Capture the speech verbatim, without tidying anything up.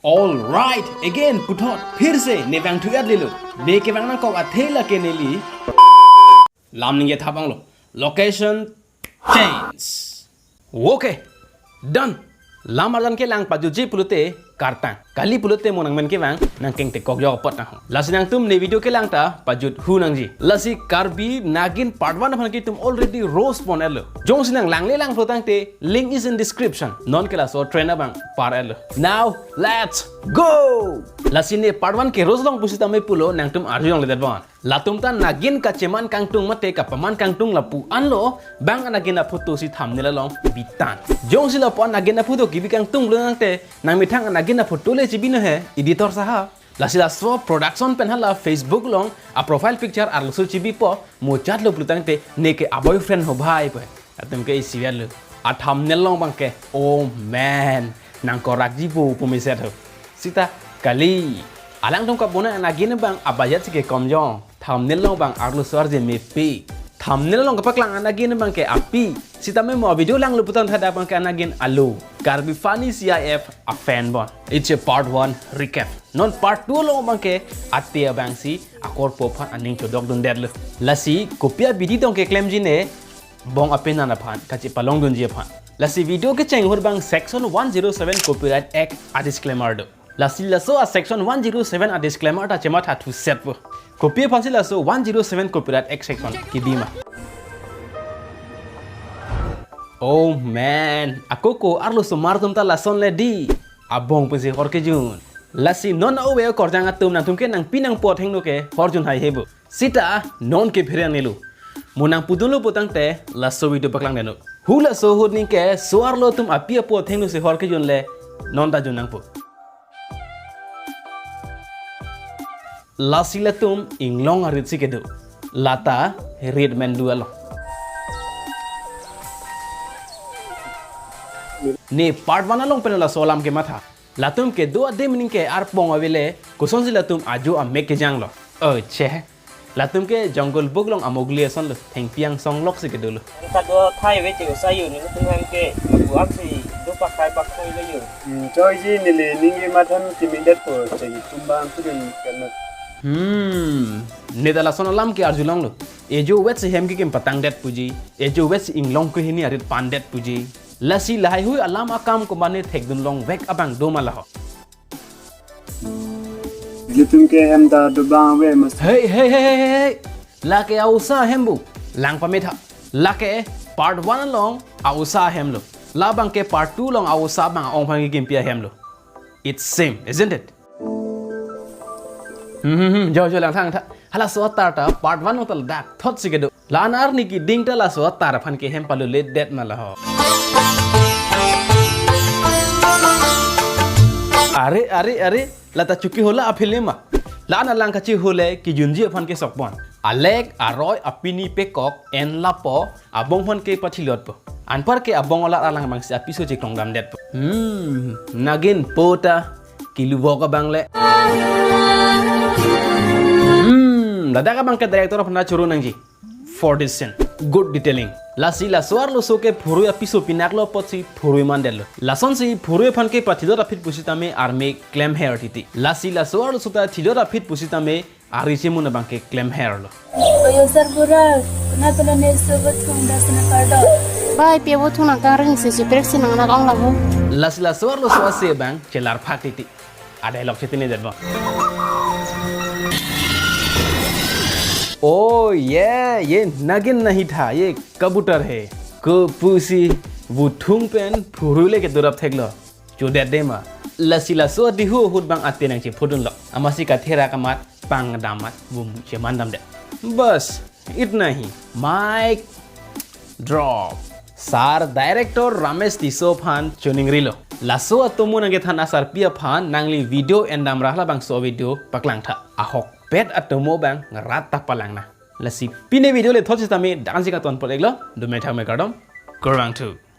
All right, again puthot phir se ne vangthu-et lelo. Ne kevang nangkok athe lake neli lam ningje thap-onglo. Location change. Okay, done. Lam arjan kelang pajutji pulote kartang. Kali pulote mo nangmen kevang nangkengtekok jok apot nang. Lasi nangtum ne video kelang ta pajut hu nangji. Lasi Karbi Nagin part one aphan ke itum already roast pon-etlo. Jongsi nang langle lang pulo tangte, link is in description. Non ke laso trend abang par-etlo. Now, let's go! Lasi ne part one ke roast long pusitame pulo nangtum arju longledet bon. Latum ta nagin kacheman kangtung mate kapaman kangtung lapu anlo, bang anagin aphoto si thumbnail along bitan. Jongsi lapu anagin aphoto kebi kangtung pulo tangte, nangmethang anagin aphoto le chebino he, editor sahab. Lasi laso production pen hala Facebook along aprofile picture arloso chebipo, mo chatlo pulo tangte, ne ke aboyfriend ho bhai pu. Latum ke isi-etlo. A thumbnail along abang ke, oh man, nangkorakji pu pu meset ho. Sita kali. Alangtum kabonai anagin abang a budget si kekom jong. Thumbnail along abang arloso arje mepi. Thumbnail along kapaklang anagin abang ke api. Sitame mo video langlo pulo tangte hadak abang ke anagin alo. Karbi Funny C I F a fan bon. It's a part one recap. Non part two along abang ke ate abang si akorpo aphan aning chodokdundetlo. Lasi kopi abidi tong keklemji ne, bong apenan aphan kachepalongdunji aphan. Lasi video kecheng ahut abang Section one zero seven Copyright Act a disclaimer do. Lasi laso a Section one zero seven a disclaimer ta chematha thusetpo. Kopi aphansi laso one zero seven Copyright Act section kebi ma? Oh man, ako ko arloso mar atum ta lason le di. Abong pensi hor kejun. Lasi non ove korjang atum nangtum ke nangpi nangpo athengno ke horjun hai he bo. Sita non ke pherang nelo. Mo nangpudunlo pulo tangte laso video paklangdetnon. Hu laso ahut ningke so-arlo atum api apo athengno si hor kejun le non ta jun nangpo. Lasi latum inglong arit si kedo. Lata rit mendu along. Ne part one along pen laso alam kematha. Latum kedo adim ningke arpong avele, kosonsi latum ajo amek kejanglo. Oh, che. Latum ke Jungle Book along a Mowgli asonlo, thengpi angsong lok si kedolo. Ka do thai ve che usa yu ni tum hem ke, buak si do pakai pakai le yu. Hmm, choi ji neli ningje mathan kimi det po, che tum bang tu den kana. Hmm, ne ta lason alam ke arjulonglo. Ejo vet si hem kekim patangdet puji, ejo vet si inglong kehini arit pandet puji. Lasi lahaihui alam akam komane thekdun longvek abang do ma laho. Ilitum ke hem ta dobang ave mas. Hey, hey, hey, hey, hey. Lake a usa hem bu. Lang pametha. Lake part one along a usa hem lo. Labang ke part two along a usa abang ong aphan kekimpi ahem lo. It's same, isn't it? Hmm, hmm, hmm. Jo, jo, lang thang tha. Halaso atar ta part one along ta ladak thot si kedo. La-an arni keding ta laso atar aphan ke hem paluledet ma laho. Are, are, are, lata chuki hola a film ma. La-an alang kachihole kejunji aphan ke sokpon. Alek, aroi, apini pekok, en lapo, abong aphan ke pathilotpo. Anpar ke abong olar alang abang si apiso cheklong damdetpo. Hmm, nagin po ta kelubok abang le. Hmm, ladak abang ke director aphan ta choro nangji. For this scene, good detailing. Lasi laso arloso ke phurui apiso pinaklo apotsi phurui mandetlo. Lasonsi phurui aphan ke pathilot aphi pusitame arme klemher titi. Lasi laso arloso ta thilot aphi pusitame ari chemun abang ke klemherlo. Oyo sarbura, na pela ne sobat kong das na kardo. Bai, pia bo thung nang kangring si si prek si nang nak ong labo. Lasi laso arloso ase abang chelar phak titi. Ada elok chetini det bo. Oh yeah, ye nagin nahi tha, ye kabutar hai. Ko pusi bu thung pen phurui le kedorap theklo. Chodet de ma. Lasi laso adihu ahut abang ate nangchephudunlo. Amatsi kathera kamat pangdam amat bum cheman damdet. Bas, itna hi. Mic drop. Sir director Ramesh Tisso aphan choningrilo. Laso atomo nangkethan asarpi aphan nangli video endam ra halabangso video paklangtha. Ahokpet atomo abang rat ta palangnang. Lasi pine video le thot sitame dak-an si katon pot-iklo. Dome thakme kardom. Kurvangthu.